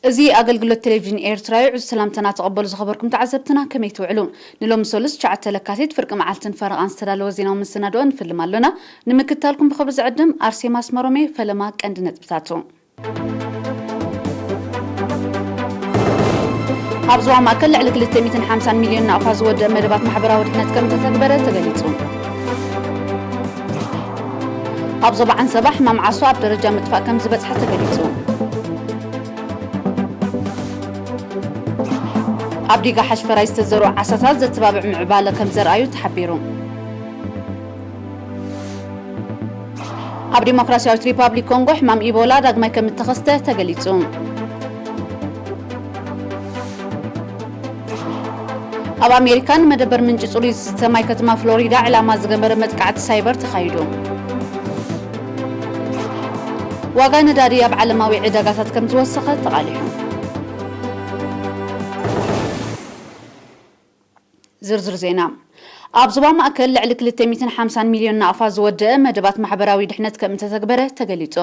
እዚ ኣገልግሎት ቴሌቪዥን ኤርትራ እዩ። ዕዙዝ ሰላምታና ተቐበሉ ዝኸበርኩም ተዓዘብትና፣ ከመይ ትውዕሉ? ንሎሚ ሰሉስ ትሽዓተ ለካቲት ፍርቂ መዓልትን ፈረቓን ዝተዳለወ ዜናዊ መሰናድኦ ንፍልም ኣሎና። ንምክትታልኩም ብኽብሪ ዝዕድም ኣርሴማ ኣስመሮም እየ። ፈለማ ቀንዲ ነጥብታቱ። ኣብ ዞባ ማእከል ልዕሊ ክልተ ሚእትን ሓምሳን ሚልዮን ናቕፋ ዝወድእ መደባት ማሕበራዊ ድሕነት ከም ዝተተግበረ ተገሊጹ። ኣብ ዞባ ዓንሰባ ሕማም ዓሶ ኣብ ደረጃ ምጥፋእ ከም ዝበጽሐ ተገሊጹ። ኣብ ዲጋ ሓሽፈራይ ዝተዘርኡ ዓሳታት ዘተባብዕ ምዕባለ ከም ዘርኣዩ ተሓቢሩ። ኣብ ዲሞክራሲያዊት ሪፓብሊክ ኮንጎ ሕማም ኢቦላ ዳግማይ ከም እተኸስተ ተገሊጹ። ኣብ ኣሜሪካ ንመደበር ምንጪ ጽሩይ ዝስተ ማይ ከተማ ፍሎሪዳ ዕላማ ዝገበረ መጥቃዕቲ ሳይበር ተኻይዱ። ዋጋ ነዳዲ ኣብ ዓለማዊ ዕዳጋታት ከም ዝወሰኸ ተቓሊሑ። ዝርዝር ዜና። ኣብ ዞባ ማእከል ልዕሊ ክልተ ሚእትን ሓምሳን ሚልዮን ናቕፋ ዝወደአ መደባት ማሕበራዊ ድሕነት ከም እተተግበረ ተገሊጹ።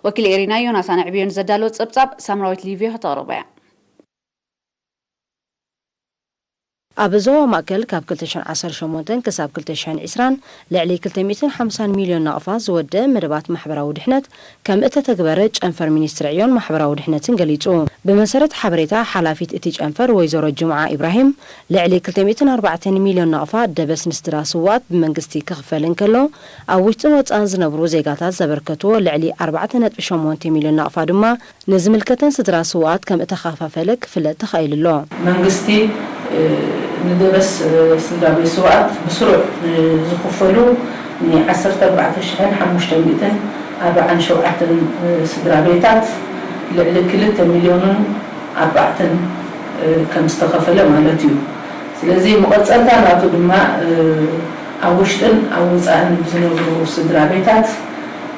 ወኪል ኤሪና ዮናታን ዕብዮን ዘዳለዎ ጸብጻብ ሳምራዊት ሊቪዮ ከተቕርቦ እያ። ኣብ ዞባ ማእከል ካብ ክልተ ሽሕን ዓሰርተ ሸሞንተን ክሳብ ክልተ ሽሕን ዕስራን ልዕሊ ክልተ ሚእትን ሓምሳን ሚልዮን ናቕፋ ዝወደአ መደባት ማሕበራዊ ድሕነት ከም እተተግበረ ጨንፈር ሚኒስትሪ ዕዮን ማሕበራዊ ድሕነትን ገሊጹ። ብመሰረት ሓበሬታ ሓላፊት እቲ ጨንፈር ወይዘሮ ጅምዓ ኢብራሂም፣ ልዕሊ ክልተ ሚእትን ኣርባዕተን ሚልዮን ናቕፋ ደበስ ንስድራ ስውኣት ብመንግስቲ ክኽፈል እንከሎ፣ ኣብ ውሽጥን ወጻእን ዝነብሩ ዜጋታት ዘበርከትዎ ልዕሊ ኣርባዕተ ነጥቢ ሸሞንተ ሚልዮን ናቕፋ ድማ ንዝምልከተን ስድራ ስውኣት ከም እተኸፋፈለ ክፍለጥ ተኻኢሉ ኣሎ። መንግስቲ፣ እ፣ ንደበስ፣ እ፣ ስድራ ቤት ስውኣት ብስሩዕ ንዝኽፈሉ ንዓሰርተ ኣርባዕተ ሽሕን ሓሙሽተ ሚእትን ኣርባዓን ሸውዓተን፣ እ፣ ስድራ ቤታት ልዕሊ ክልተ ሚልዮንን ኣርባዕተን፣ እ፣ ከም ዝተኸፈለ ማለት እዩ። ስለዚ መቐጸልታ ናቱ ድማ፣ እ፣ ኣብ ውሽጥን ኣብ ወጻእን ዝነብሩ ስድራ ቤታት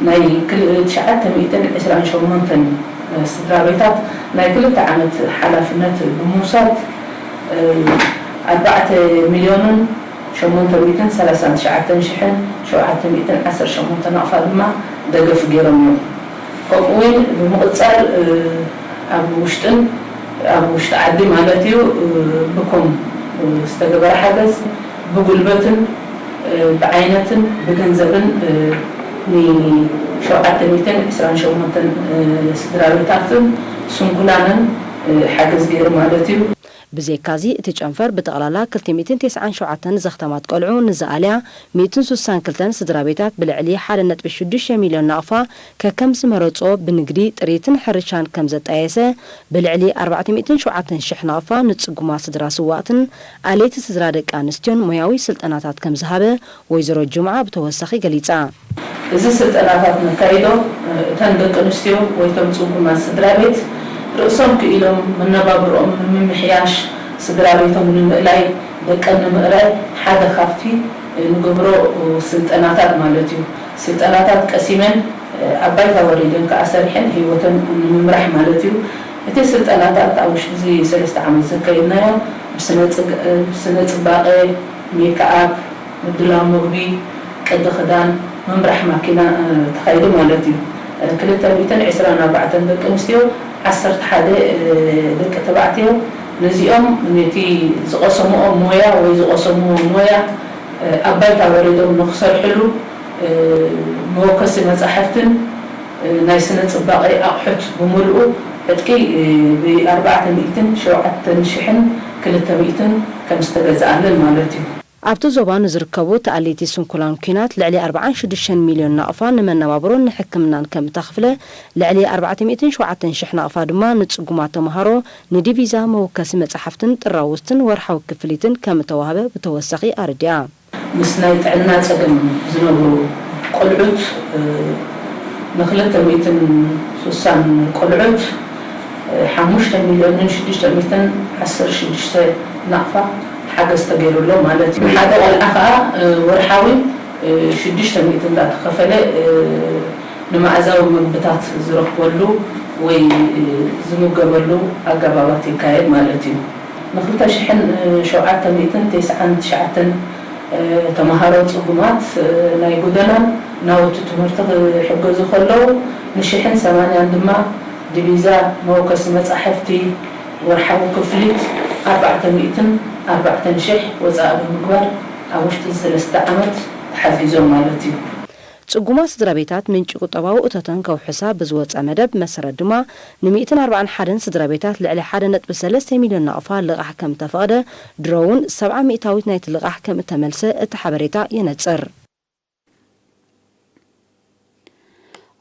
ናይ ክል-፣ ትሽዓተ ሚእትን ዕስራን ሸሞንተን ስድራ ቤታት ናይ ክልተ ዓመት ሓላፍነት ብምውሳድ፣ እ፣ ኣርባዕተ ሚልዮንን ሸሞንተ ሚእትን ሰላሳን ትሽዓተን ሽሕን ሸውዓተ ሚእትን ዓሰርተ ሸሞንተ ናቕፋ ድማ ደገፍ ገይሮም እዮም። ከምኡ እውን ብምቕጻል፣ እ፣ ኣብ ውሽጥን ኣብ ውሽጢ ዓዲ ማለት እዩ፣ እ፣ ብኮም፣ እ፣ ዝተገበረ ሓገዝ ብጉልበትን፣ እ፣ ብዓይነትን ብገንዘብን፣ እ፣ ንሸውዓተ ሚእትን ዕስራን ሸሞንተን፣ እ፣ ስድራ ቤታትን ስንኩላንን፣ እ፣ ሓገዝ ገይሩ ማለት እዩ። ብዘይካዚ፣ እቲ ጨንፈር ብጠቕላላ ክልተ ሚእትን ተስዓን ሸውዓተን ዘኽተማት ቆልዑ ንዝኣልያ ሚእትን ስሳን ክልተን ስድራ ቤታት ብልዕሊ ሓደ ነጥቢ ሽዱሽተ ሚልዮን ናቕፋ ከከም ዝመረጾ ብንግዲ፣ ጥሪትን ሕርሻን ከም ዘጣየሰ፣ ብልዕሊ ኣርባዕተ ሚእትን ሸውዓተን ሽሕ ናቕፋ ንጽጉማት ስድራ ስዋእትን ኣለይቲ ስድራ ደቂ ኣንስትዮን ሞያዊ ስልጠናታት ከም ዝሃበ ወይዘሮ ጅምዓ ብተወሳኺ ገሊጻ። እዚ ስልጠናታት ነካይዶ፣ እተን ደቂ ኣንስትዮ ወይ እቶም ጽጉማት ስድራ ቤት ርእሶም ክኢሎም መነባብሮኦም ንምምሕያሽ፣ ስድራ ቤቶም ንምእላይ፣ ደቀን ንምእላይ ሓደ ካብቲ ንገብሮ ስልጠናታት ማለት እዩ። ስልጠናታት ቀሲመን ኣብ ባይታ ወሪደን ከኣ ሰሪሐን ህይወተን ንምምራሕ ማለት እዩ። እቲ ስልጠናታት ኣብ ውሽጢ እዚ ሰለስተ ዓመት ዘካየድናዮ ብስነ ጽግ-፣ ብስነ ጽባቐ፣ ሜክኣፕ፣ ምድላው ምግቢ፣ ቅዲ ክዳን፣ ምምራሕ ማኪና፣ እ፣ ተኻይዱ ማለት እዩ። እ፣ ክልተ ሚእትን ዕስራን ኣርባዕተን ደቂ ኣንስትዮ፣ ዓሰርተ ሓደ፣ እ፣ ደቂ ተባዕትዮ፣ ነዚኦም ነቲ ዝቐሰምኦ ሞያ ወይ ዝቐሰምዎ ሞያ፣ እ፣ ኣብ ባይታ ወሪዶም ንክሰርሕሉ፣ እ፣ መወከሲ መጻሕፍትን፣ እ፣ ናይ ስነ ጽባቐ ኣቑሑት ብምልኡ ዕጥቂ፣ እ፣ ብኣርባዕተ ሚእትን ሸውዓተን ሽሕን ክልተ ሚእትን ከም ዝተገዝኣለን ማለት እዩ። ኣብቲ ዞባ ንዝርከቡ ተኣለይቲ ስንኩላን ኲናት ልዕሊ ኣርባዓን ሽዱሽተን ሚልዮን ናቕፋ ንመነባብሮን ንሕክምናን ከም እተኽፍለ፣ ልዕሊ ኣርባዕተ ሚእትን ሸውዓተን ሽሕ ናቕፋ ድማ ንጽጉማት ተመሃሮ ንዲቪዛ መወከሲ መጻሕፍትን ጥራውዝትን ወርሓዊ ክፍሊትን ከም እተዋህበ ብተወሳኺ ኣረዲኣ። ምስ ናይ ጥዕና ጸገም ዝነብሩ ቆልዑት፣ እ፣ ንክልተ ሚእትን ስሳን ቆልዑት፣ እ፣ ሓሙሽተ ሚልዮንን ሽዱሽተ ሚእትን ዓሰርተ ሽዱሽተ ናቕፋ ሓገዝ ተገይሩሎም ማለት እዩ። ንሓደ ቆልዓ ከኣ፣ እ፣ ወርሓዊ፣ እ፣ ሽዱሽተ ሚእቲ እንዳተኸፈለ፣ እ፣ ንመኣዛዊ ምግብታት ዝረኽበሉ ወይ፣ እ፣ ዝምገበሉ ኣገባባት ይካየድ ማለት እዩ። ንክልተ ሽሕን ሸውዓተ ሚእትን ተስዓን ትሽዓተን፣ እ፣ ተምሃሮ ጽጉማት፣ እ፣ ናይ ጎደናን ናውቲ ትምህርቲ ክሕገዙ ከለዉ፣ ንሽሕን ሰማንያን ድማ ዲቪዛ መወከሲ መጻሕፍቲ ወርሓዊ ክፍሊት ኣርባዕተ ሚእትን ኣርባዕተን ሽሕ ወጻኢ ብምግባር ኣብ ውሽጢ ሰለስተ ዓመት ተሓፊዞም ማለት እዩ። ጽጉማት ስድራ ቤታት ምንጪ ቁጠባዊ እቶተን ከውሕሳ ብዝወጸ መደብ መሰረት ድማ ን ሚእትን ኣርባዓን ሓደን ስድራ ቤታት ልዕሊ ሓደ ነጥቢ ሰለስተ ሚልዮን ናቕፋ ልቓሕ ከም እተፈቕደ፣ ድሮ እውን ሰብዓ ሚእታዊት ናይቲ ልቓሕ ከም እተመልሰ እቲ ሓበሬታ የነጽር።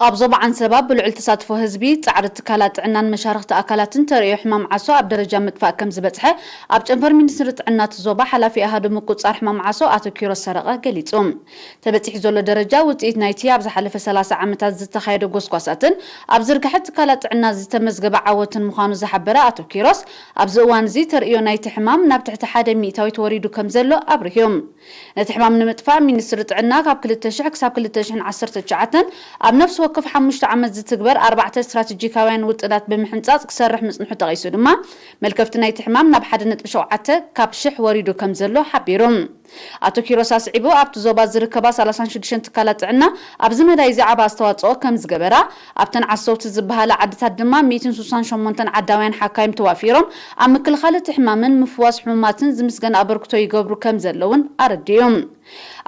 ኣብ ዞባ ዓንሰባ ብልዑል ተሳትፎ ህዝቢ፣ ጻዕሪ ትካላት ጥዕናን መሻርኽቲ ኣካላትን ተርእዮ ሕማም ዓሶ ኣብ ደረጃ ምጥፋእ ከም ዝበጽሐ ኣብ ጨንፈር ሚኒስትሪ ጥዕና እቲ ዞባ ሓላፊ ኣሃዱ ምቁጽጻር ሕማም ዓሶ ኣቶ ኪሮስ ሰረቐ ገሊጹ። ተበጺሑ ዘሎ ደረጃ ውጽኢት ናይቲ ኣብ ዝሓለፈ ሰላሳ ዓመታት ዝተኻየደ ጎስጓሳትን ኣብ ዝርግሐ ትካላት ጥዕና ዝተመዝገበ ዓወትን ምዃኑ ዝሓበረ ኣቶ ኪሮስ፣ ኣብዚ እዋን እዚ ተርእዮ ናይቲ ሕማም ናብ ትሕቲ ሓደ ሚእታዊት ወሪዱ ከም ዘሎ ኣብሪሁ። ነቲ ሕማም ንምጥፋእ ሚኒስትሪ ጥዕና ካብ ክልተ ሽሕ ክሳብ ክልተ ሽሕን ዓሰርተ ትሽዓተን ኣብ ነፍሲ ወከፍ ሓሙሽተ ዓመት ዝትግበር ኣርባዕተ ስትራቴጂካውያን ውጥናት ብምሕንጻጽ ክሰርሕ ምጽንሑ ጠቒሱ ድማ፣ መልከፍቲ ናይቲ ሕማም ናብ ሓደ ነጥቢ ሸውዓተ ካብ ሽሕ ወሪዱ ከም ዘሎ ሓቢሩ። ኣቶ ኪሮስ ኣስዒቡ፣ ኣብቲ ዞባ ዝርከባ ሰላሳን ሽዱሽተን ትካላት ጥዕና ኣብዚ መዳይ እዚ ዓቢ ኣስተዋጽኦ ከም ዝገበራ፣ ኣብተን ዓሰውቲ ዝበሃላ ዓድታት ድማ ሚእትን ስሳን ሸሞንተን ዓዳውያን ሓካይም ተዋፊሮም ኣብ ምክልኻል እቲ ሕማምን ምፍዋስ ሕሙማትን ዝምስገን ኣበርክቶ ይገብሩ ከም ዘለውን ኣረዲኡ።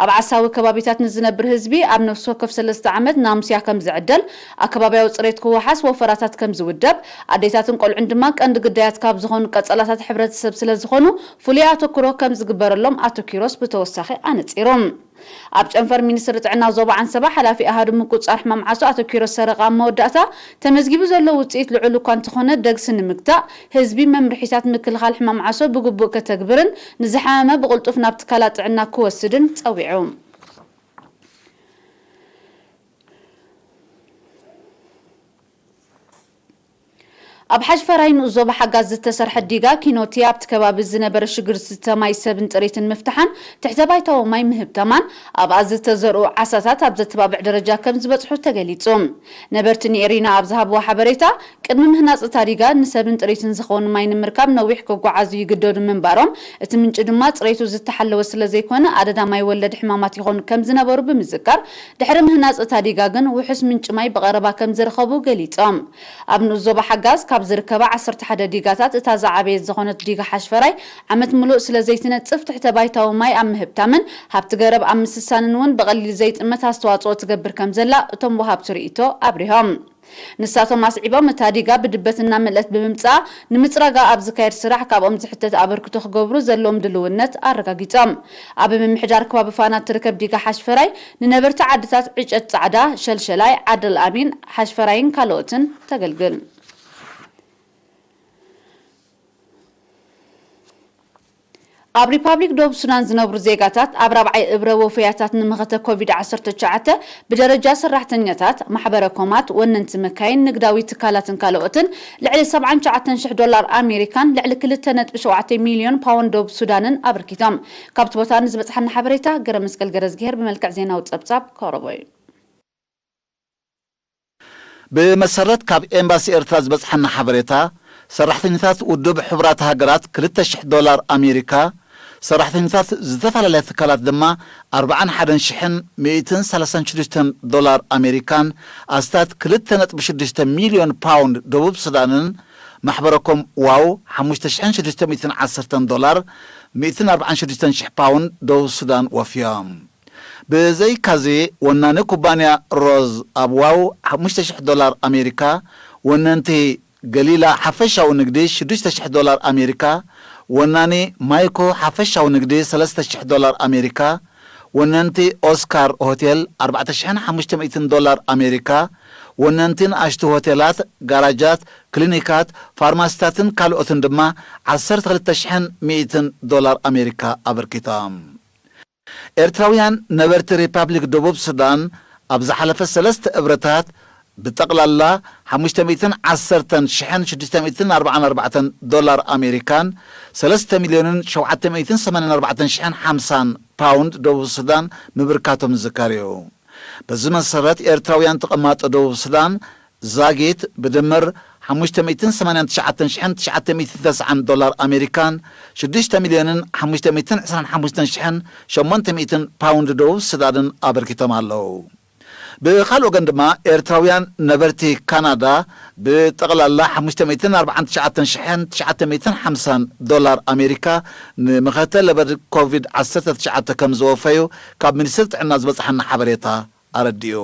ኣብ ዓሳዊ ከባቢታት ንዝነብር ህዝቢ ኣብ ነፍሲ ወከፍ ሰለስተ ዓመት ናሙስያ ከም ዝዕደል፣ ኣከባብያዊ ጽሬት ክወሓስ ወፈራታት ከም ዝውደብ፣ ኣዴታትን ቆልዑን ድማ ቀንዲ ግዳያት ካብ ዝኾኑ ቀጸላታት ሕብረተሰብ ስለ ዝኾኑ ፍሉይ ኣተኩሮ ከም ዝግበረሎም ኣቶ ኪሮስ ብተወሳኺ ኣነጺሩ። ኣብ ጨንፈር ሚኒስትሪ ጥዕና ዞባ ዓንሰባ ሓላፊ ኣሃዱ ምቁጽጻር ሕማም ዓሶ ኣቶ ኪሮስ ሰረቐ ኣብ መወዳእታ፣ ተመዝጊቡ ዘሎ ውጽኢት ልዑል እኳ እንተኾነ፣ ደግሲ ንምግታእ ህዝቢ መምርሒታት ምክልኻል ሕማም ዓሶ ብግቡእ ከተግብርን ንዝሓመመ ብቕልጡፍ ናብ ትካላት ጥዕና ክወስድን ጸዊዑ። ኣብ ሓሽፈራይ ንኡስ ዞባ ሓጋዝ ዝተሰርሐ ዲጋ ኪኖቲ ኣብቲ ከባቢ ዝነበረ ሽግር ዝስተ ማይ ሰብን ጥሪትን ምፍታሓን ትሕተ ባይታዊ ማይ ምህብታማን ኣብኣ ዝተዘርኡ ዓሳታት ኣብ ዘተባብዕ ደረጃ ከም ዝበጽሑ ተገሊጹ። ነበርቲ ንኤሪና ኣብ ዝሃብዎ ሓበሬታ፣ ቅድሚ ምህናጽ እታ ዲጋ ንሰብን ጥሪትን ዝኸውን ማይ ንምርካብ ነዊሕ ክጓዓዙ ይግደዱ ምንባሮም፣ እቲ ምንጪ ድማ ጽሬቱ ዝተሓለወ ስለ ዘይኮነ ኣደዳ ማይ ወለድ ሕማማት ይኾኑ ከም ዝነበሩ ብምዝካር፣ ድሕሪ ምህናጽ እታ ዲጋ ግን ውሑስ ምንጪ ማይ ብቐረባ ከም ዝረኸቡ ገሊጾም። ኣብ ንኡስ ዞባ ሓጋዝ ካብ ዝርከባ ዓሰርተ ሓደ ዲጋታት እታ ዝዓበየት ዝኾነት ዲጋ ሓሽፈራይ ዓመት ምሉእ ስለ ዘይትነጽፍ ትሕተ ባይታዊ ማይ ኣብ ምህብታምን ሃብቲ ገረብ ኣብ ምስሳንን እውን ብቐሊል ዘይጥመት ኣስተዋጽኦ ትገብር ከም ዘላ እቶም ወሃብቲ ርእይቶ ኣብሪሆም። ንሳቶም ኣስዒቦም፣ እታ ዲጋ ብድበት እናመልአት ብምምጽኣ ንምጽራጋ ኣብ ዝካየድ ስራሕ ካብኦም ዝሕተት ኣበርክቶ ክገብሩ ዘለዎም ድልውነት ኣረጋጊጾም። ኣብ ምምሕዳር ከባቢ ፋና እትርከብ ዲጋ ሓሽፈራይ ንነበርቲ ዓድታት ዕጨት ጻዕዳ፣ ሸልሸላይ፣ ዓደል ኣሚን፣ ሓሽፈራይን ካልኦትን ተገልግል። ኣብ ሪፓብሊክ ደቡብ ሱዳን ዝነብሩ ዜጋታት ኣብ ራብዓይ እብረ ወፈያታት ንመኸተ ኮቪድ ዓሰርተ ትሽዓተ ብደረጃ ሰራሕተኛታት፣ ማሕበረ ኮማት፣ ወነንቲ መካይን፣ ንግዳዊ ትካላትን ካልኦትን ልዕሊ ሰብዓን ትሽዓተን ሽሕ ዶላር ኣሜሪካን ልዕሊ ክልተ ነጥቢ ሸውዓተ ሚልዮን ፓውንድ ደቡብ ሱዳንን ኣበርኪቶም። ካብቲ ቦታ ንዝበጽሓና ሓበሬታ ገረ መስቀል ገረዝግሄር ብመልክዕ ዜናዊ ጸብጻብ ከቕርቦ እዩ። ብመሰረት ካብ ኤምባሲ ኤርትራ ዝበጽሓና ሓበሬታ፣ ሰራሕተኛታት ውድብ ሕቡራት ሃገራት ክልተ ሽሕ ዶላር ኣሜሪካ፣ ሰራሕተኛታት ዝተፈላለያ ትካላት ድማ ኣርባዓን ሓደን ሽሕን ሚእትን ሰላሳን ሽዱሽተን ዶላር ኣሜሪካን ኣስታት ክልተ ነጥቢ ሽዱሽተ ሚልዮን ፓውንድ ደቡብ ሱዳንን ማሕበረኮም ዋው ሓሙሽተ ሽሕን ሽዱሽተ ሚእትን ዓሰርተን ዶላር ሚእትን ኣርባዓን ሽዱሽተን ሽሕ ፓውንድ ደቡብ ሱዳን ወፍዮም። ብዘይካዚ፣ ወናኒ ኩባንያ ሮዝ ኣብ ዋው ሓሙሽተ ሽሕ ዶላር ኣሜሪካ፣ ወነንቲ ገሊላ ሓፈሻዊ ንግዲ ሽዱሽተ ሽሕ ዶላር ኣሜሪካ፣ ወናኒ ማይኮ ሓፈሻዊ ንግዲ ሰለስተ ሽሕ ዶላር ኣሜሪካ፣ ወነንቲ ኦስካር ሆቴል ኣርባዕተ ሽሕን ሓሙሽተ ሚእትን ዶላር ኣሜሪካ፣ ወነንቲ ንኣሽቱ ሆቴላት፣ ጋራጃት፣ ክሊኒካት፣ ፋርማሲታትን ካልኦትን ድማ ዓሰርተ ክልተ ሽሕን ሚእትን ዶላር ኣሜሪካ ኣበርኪቶም። ኤርትራውያን ነበርቲ ሪፓብሊክ ደቡብ ሱዳን ኣብ ዝሓለፈ ሰለስተ እብረታት ብጠቕላላ ሓሙሽተ ሚእትን ዓሰርተ ሽሕን ሽዱሽተ ሚእትን ኣርባዓን ኣርባዕተን ዶላር ኣሜሪካን ሰለስተ ሚልዮንን ሸውዓተ ሚእትን ሰማንያን ኣርባዕተን ሽሕን ሓምሳን ፓውንድ ደቡብ ሱዳን ምብርካቶም ዝዝከር እዩ። በዚ መሰረት ኤርትራውያን ተቐማጦ ደቡብ ሱዳን ዛጊት ብድምር ሓሙሽተ ሚእትን ሰማንያን ትሽዓተን ሽሕን ትሽዓተ ሚእትን ተስዓን ዶላር ኣሜሪካን ሽዱሽተ ሚልዮንን ሓሙሽተ ሚእትን ዕስራን ሓሙሽተን ሽሕን ሸሞንተ ሚእትን ፓውንድ ደቡብ ሱዳንን ኣበርኪቶም ኣለዉ። ብኻልእ ወገን ድማ፣ ኤርትራውያን ነበርቲ ካናዳ ብጠቕላላ ሓሙሽተ ሚእትን ኣርባዓን ትሽዓተን ሽሕን ትሽዓተ ሚእትን ሓምሳን ዶላር ኣሜሪካ ንመኸተ ለበድ ኮቪድ ዓሰርተ ትሽዓተ ከም ዝወፈዩ ካብ ሚኒስትሪ ጥዕና ዝበጽሓና ሓበሬታ ኣረዲኡ።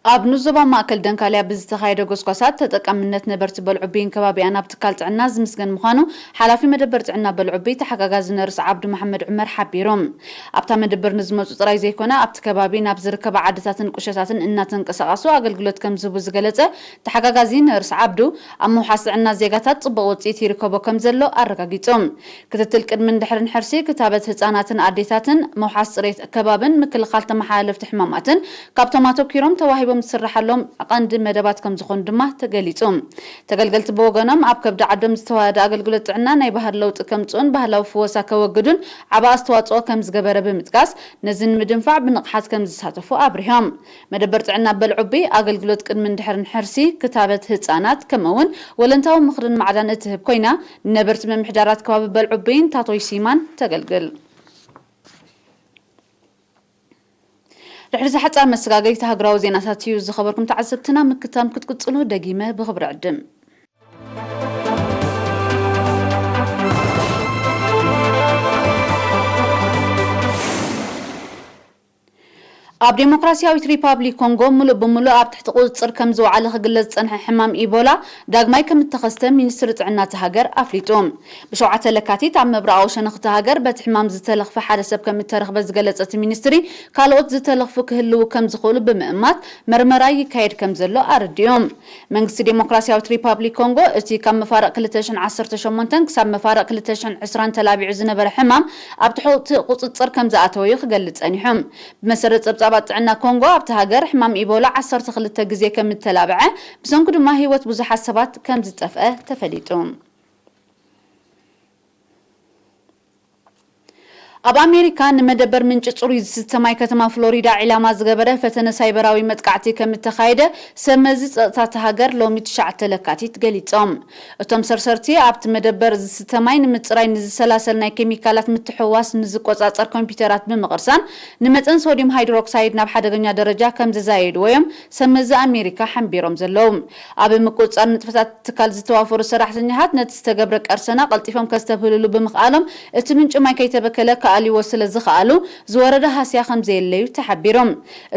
ኣብ ንዞባ ማእከል ደንካልያ ብዝተኻየደ ጎስጓሳት፣ ተጠቃምነት ነበርቲ በልዑቢን ከባቢኣን ኣብ ትካል ጥዕና ዝምስገን ምዃኑ ሓላፊ መደበር ጥዕና በልዑቢ ተሓጋጋዚ ነርስ ዓብዱ መሓመድ ዑመር ሓቢሩ። ኣብታ መደበር ንዝመጹ ጥራይ ዘይኮነ፣ ኣብቲ ከባቢ ናብ ዝርከባ ዓድታትን ቁሸታትን እናተንቀሳቐሱ ኣገልግሎት ከም ዝህቡ ዝገለጸ ተሓጋጋዚ ነርስ ዓብዱ፣ ኣብ ምውሓስ ጥዕና ዜጋታት ጽቡቕ ውጽኢት ይርከቦ ከም ዘሎ ኣረጋጊጹ። ክትትል ቅድምን ድሕርን ሕርሲ፣ ክታበት ህጻናትን ኣዴታትን፣ ምውሓስ ጽሬት ከባብን ምክልኻል ተመሓላለፍቲ ሕማማትን ካብቶም ኣተኲሮም ተዋሂቦም ዝስራሓሎም ቀንዲ መደባት ከም ዝኾኑ ድማ ተገሊጹ። ተገልገልቲ ብወገኖም፣ ኣብ ከብዲ ዓዶም ዝተዋሃደ ኣገልግሎት ጥዕና ናይ ባህሪ ለውጢ ከምጽኡን ባህላዊ ፍወሳ ከወግዱን ዓቢ ኣስተዋጽኦ ከም ዝገበረ ብምጥቃስ፣ ነዚ ንምድንፋዕ ብንቕሓት ከም ዝሳተፉ ኣብሪሆም። መደበር ጥዕና በልዑቢ ኣገልግሎት ቅድምን ድሕርን ሕርሲ፣ ክታበት ህጻናት፣ ከምኡ እውን ወለንታዊ ምኽርን ማዕዳን እትህብ ኮይና፣ ንነበርቲ ምምሕዳራት ከባቢ በልዑቢን ታቶይ ሲማን ተገልግል። ድሕሪ እዚ ሓጻር መሰጋገሪታ ሃገራዊ ዜናታት እዩ ዝኸበርኩም ተዓዘብትና። ምክታም ክትቅጽሉ ደጊመ ብኽብሪ ዕድም። ኣብ ዴሞክራሲያዊት ሪፓብሊክ ኮንጎ፣ ምሉእ ብምሉእ ኣብ ትሕቲ ቁጽጽር ከም ዝወዓለ ክግለጽ ዝጸንሐ ሕማም ኢቦላ ዳግማይ ከም እተኸስተ ሚኒስትሪ ጥዕና እታ ሃገር ኣፍሊጡ። ብሸውዓተ ለካቲት ኣብ ምብራቓዊ ሸነኽ እታ ሃገር በቲ ሕማም ዝተለኽፈ ሓደ ሰብ ከም እተረኽበ ዝገለጸ እቲ ሚኒስትሪ፣ ካልኦት ዝተለኽፉ ክህልዉ ከም ዝኽእሉ ብምእማት መርመራ ይካየድ ከም ዘሎ ኣረዲኡ። መንግስቲ ዴሞክራሲያዊት ሪፓብሊክ ኮንጎ፣ እቲ ካብ መፋርቕ ክልተ ሽሕን ዓሰርተ ሸሞንተን ክሳብ መፋርቕ ክልተ ሽሕን ዕስራን ተላቢዑ ዝነበረ ሕማም ኣብ ትሕቲ ቁጽጽር ከም ዝኣተወ እዩ ክገልጽ ጸኒሑ። ብመሰረት ጸብጻባት ጥዕና ኮንጎ፣ ኣብቲ ሃገር ሕማም ኢቦላ ዓሰርተ ክልተ ግዜ ከም እተላብዐ፣ ብሰንኩ ድማ ህይወት ብዙሓት ሰባት ከም ዝጠፍአ ተፈሊጡ። ኣብ ኣሜሪካ፣ ንመደበር ምንጪ ጽሩይ ዝስተ ማይ ከተማ ፍሎሪዳ ዒላማ ዝገበረ ፈተነ ሳይበራዊ መጥቃዕቲ ከም እተኻየደ ሰብ መዚ ጸጥታ እታ ሃገር ሎሚ ትሽዓተ ለካቲት ገሊጾም። እቶም ሰርሰርቲ፣ ኣብቲ መደበር ዝስተ ማይ ንምጽራይ ንዝሰላሰል ናይ ኬሚካላት ምትሕውዋስ ንዝቆጻጸር ኮምፒውተራት ብምቕርሳን፣ ንመጠን ሶድዩም ሃይድሮክሳይድ ናብ ሓደገኛ ደረጃ ከም ዘዛየድዎ እዮም ሰብ መዚ ኣሜሪካ ሓንቢሮም ዘለዉ። ኣብ ምቁጽጻር ንጥፈታት ትካል ዝተዋፈሩ ሰራሕተኛታት፣ ነቲ ዝተገብረ ቀርሰና ቀልጢፎም ከስተብህልሉ ብምኽኣሎም፣ እቲ ምንጪ ማይ ከይተበከለ ክኣልይዎ ስለ ዝኸኣሉ፣ ዝወረደ ሃስያ ከም ዘየለዩ ተሓቢሩ።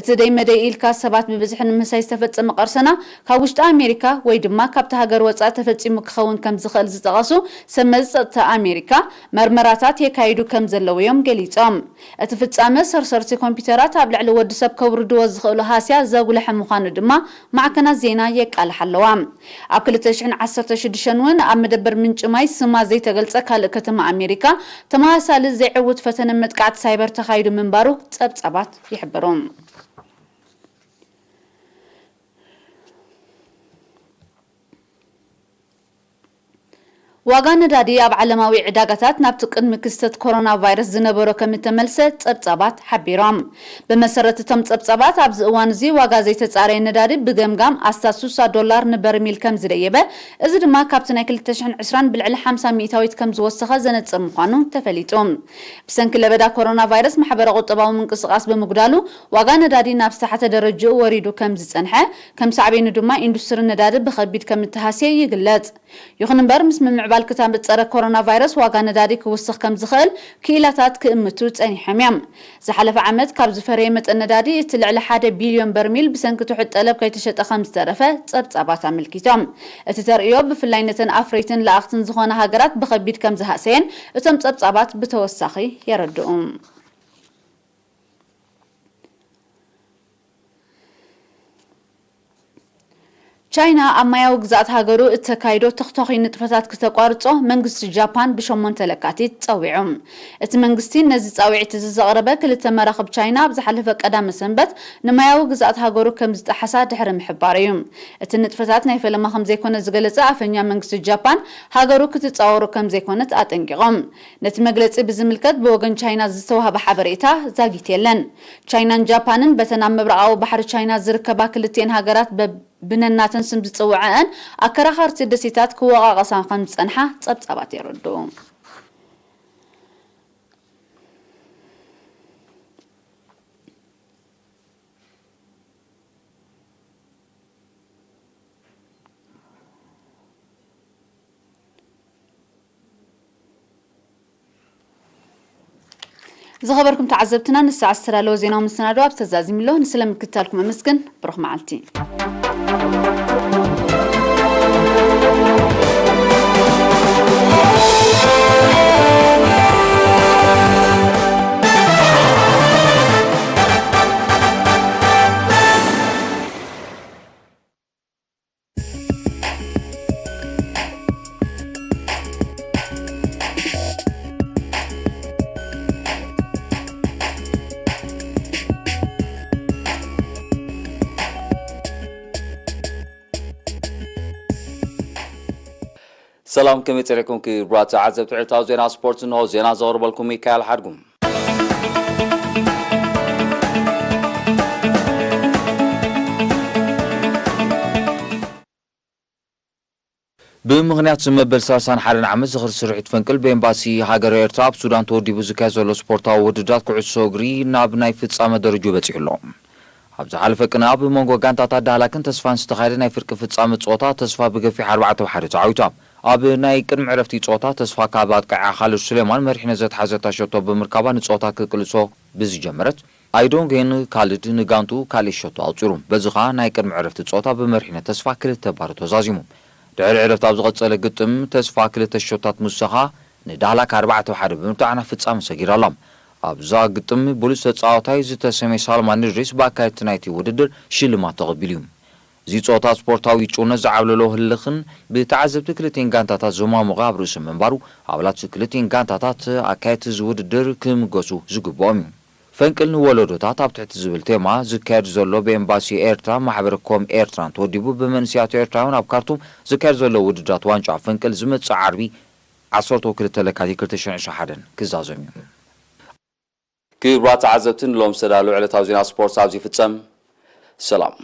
እቲ ደይ መደይ ኢልካ ሰባት ብብዝሒ ንምስታይ ዝተፈጸመ ቀርሰና፣ ካብ ውሽጢ ኣሜሪካ ወይ ድማ ካብቲ ሃገር ወጻኢ ተፈጺሙ ክኸውን ከም ዝኽእል ዝጠቐሱ ሰብ መዚ ጸጥታ ኣሜሪካ፣ መርመራታት የካይዱ ከም ዘለዉ እዮም ገሊጾም። እቲ ፍጻመ፣ ሰርሰርቲ ኮምፒውተራት ኣብ ልዕሊ ወዲ ሰብ ከውርድዎ ዝኽእሉ ሃስያ ዘጉልሐ ምዃኑ ድማ ማዕከናት ዜና የቃልሓ ኣለዋ። ኣብ ክልተ ሽሕን ዓሰርተ ሽዱሽተን እውን ኣብ መደበር ምንጪ ማይ ስማ ዘይተገልጸ ካልእ ከተማ ኣሜሪካ፣ ተመሳሳሊ ዘይዕዉት ፈተነ መጥቃዕቲ ሳይበር ተኻይዱ ምንባሩ ጸብጻባት ይሕብሩ። ዋጋ ነዳዲ ኣብ ዓለማዊ ዕዳጋታት ናብቲ ቅድሚ ክስተት ኮሮና ቫይረስ ዝነበሮ ከም እተመልሰ ጸብጻባት ሓቢሮም። ብመሰረት እቶም ጸብጻባት፣ ኣብዚ እዋን እዚ ዋጋ ዘይተጻረየ ነዳዲ ብገምጋም ኣስታት ስሳ ዶላር ንበርሚል ከም ዝደየበ፣ እዚ ድማ ካብቲ ናይ ክልተ ሽሕን ዕስራን ብልዕሊ ሓምሳ ሚእታዊት ከም ዝወሰኸ ዘነጽር ምዃኑ ተፈሊጡ። ብሰንኪ ለበዳ ኮሮና ቫይረስ፣ ማሕበረ ቁጠባዊ ምንቅስቓስ ብምጉዳሉ፣ ዋጋ ነዳዲ ናብ ዝተሓተ ደረጅኡ ወሪዱ ከም ዝጸንሐ፣ ከም ሳዕቤኑ ድማ ኢንዱስትሪ ነዳዲ ብኸቢድ ከም እተሃስየ ይግለጽ። ይኹን እምበር፣ ምስ ምምዕባል ክታበት ጸረ ኮሮና ቫይረስ፣ ዋጋ ነዳዲ ክውስኽ ከም ዝኽእል ክኢላታት ክእምቱ ጸኒሖም እዮም። ዝሓለፈ ዓመት ካብ ዝፈረየ መጠን ነዳዲ፣ እቲ ልዕሊ ሓደ ቢልዮን በርሚል ብሰንኪ ትሑት ጠለብ ከይተሸጠ ከም ዝተረፈ ጸብጻባት ኣመልኪቶም። እቲ ተርእዮ፣ ብፍላይ ነተን ኣፍረይትን ለኣኽትን ዝኾና ሃገራት ብኸቢድ ከም ዝሃሰየን እቶም ጸብጻባት ብተወሳኺ የረድኡ። ቻይና ኣብ ማያዊ ግዝኣት ሃገሩ እተካይዶ ተኽታኺ ንጥፈታት ክተቋርጾ መንግስቲ ጃፓን ብሸሞንተ ለካቲት ጸዊዑ። እቲ መንግስቲ ነዚ ጻውዒት እዚ ዘቕረበ፣ ክልተ መራኽብ ቻይና ኣብ ዝሓለፈ ቀዳመ ሰንበት ንማያዊ ግዝኣት ሃገሩ ከም ዝጠሓሳ ድሕሪ ምሕባሩ እዩ። እቲ ንጥፈታት ናይ ፈለማ ከም ዘይኮነ ዝገለጸ ኣፈኛ መንግስቲ ጃፓን፣ ሃገሩ ክትጻወሮ ከም ዘይኮነት ኣጠንቂቖም። ነቲ መግለጺ ብዝምልከት ብወገን ቻይና ዝተዋህበ ሓበሬታ ዛጊት የለን። ቻይናን ጃፓንን በተን ኣብ ምብራቓዊ ባሕሪ ቻይና ዝርከባ ክልቲኤን ሃገራት በ-፣ ብነናተን ስም ዝጽውዐአን ኣከራኸርቲ ደሴታት ክወቓቐሳ ከም ዝጸንሓ ጸብጻባት የረድኡ። ዝኸበርኩም ተዓዘብትና፣ ንሰዓት ዝተዳለወ ዜናዊ መሰናዶ ኣብ ተዛዚምሎ። ንስለ ምክትታልኩም ኣመስግን። ብሩኽ መዓልቲ። ሰላም፣ ከመይ ጸኒሕኩም ክቡራት ተዓዘብቲ ዕለታዊ ዜና ስፖርት? እንሆ ዜና ዘቕርበልኩም ሚካኤል ሓድጉ። ብምኽንያት መበል ሰላሳን ሓደን ዓመት ዝኽሪ ስርሒት ፈንቅል ብኤምባሲ ሃገረ ኤርትራ ኣብ ሱዳን ተወዲቡ ዝካየድ ዘሎ ስፖርታዊ ውድድራት ኩዕሶ እግሪ ናብ ናይ ፍጻመ ደረጃ በጺሑ ኣሎ። ኣብ ዝሓለፈ ቅነ ኣብ መንጎ ጋንታታት ዳህላክን ተስፋን ዝተኻየደ ናይ ፍርቂ ፍጻመ ጸወታ ተስፋ ብገፊሕ ኣርባዕተ ብሓደ ተዓዊታ። ኣብ ናይ ቅድሚ ዕረፍቲ ጸወታ ተስፋ ካብ ኣጥቃዒ ካልድ ሱሌማን መሪሕነት ዘትሓዘታ ሸቶ ብምርካባ ንጸወታ ክቅልሶ ብዝጀመረት፣ ኣይዶንጌን ካልድ ንጋንቱ ካልእ ሸቶ ኣውጺሩ። በዚ ኸኣ ናይ ቅድሚ ዕረፍቲ ጸወታ ብመሪሕነት ተስፋ ክልተ ባዶ ተዛዚሙ። ድሕሪ ዕረፍቲ ኣብ ዝቐጸለ ግጥም ተስፋ ክልተ ሸቶታት ምስ ሰኻ ንዳህላክ ኣርባዕተ ብሓደ ብምርታዕ ናብ ፍጻመ ሰጊራ ኣላ። ኣብዛ ግጥም ብሉጽ ተጻዋታይ ዝተሰመየ ሳልማን እድሪስ ብኣካየድቲ ናይቲ ውድድር ሽልማት ተቐቢሉ እዩ። እዚ ጸወታ ስፖርታዊ ጭውነት ዝዓብለሎ ህልኽን ብተዓዘብቲ ክልቲኤን ጋንታታት ዘማሙቐ ኣብ ርእሲ ምንባሩ፣ ኣባላት ክልቲኤን ጋንታታት ኣካየድቲ እዚ ውድድር ክምገሱ ዝግብኦም እዩ። ፈንቅል ንወለዶታት ኣብ ትሕቲ ዝብል ቴማ ዝካየድ ዘሎ ብኤምባሲ ኤርትራ ማሕበረ ኮም ኤርትራን ተወዲቡ ብመንእሰያት ኤርትራውያን ኣብ ካርቱም ዝካየድ ዘሎ ውድድራት ዋንጫ ፈንቅል ዝመጽእ ዓርቢ ዓሰርተ ክልተ ለካቲት ክልተ ሽሕን ዓሰርተ ሓደን ክዛዘም እዩ። ክቡራት ተዓዘብቲ፣ ንሎም ዝተዳለዉ ዕለታዊ ዜና ስፖርት ኣብዚ ይፍጸም። ሰላም።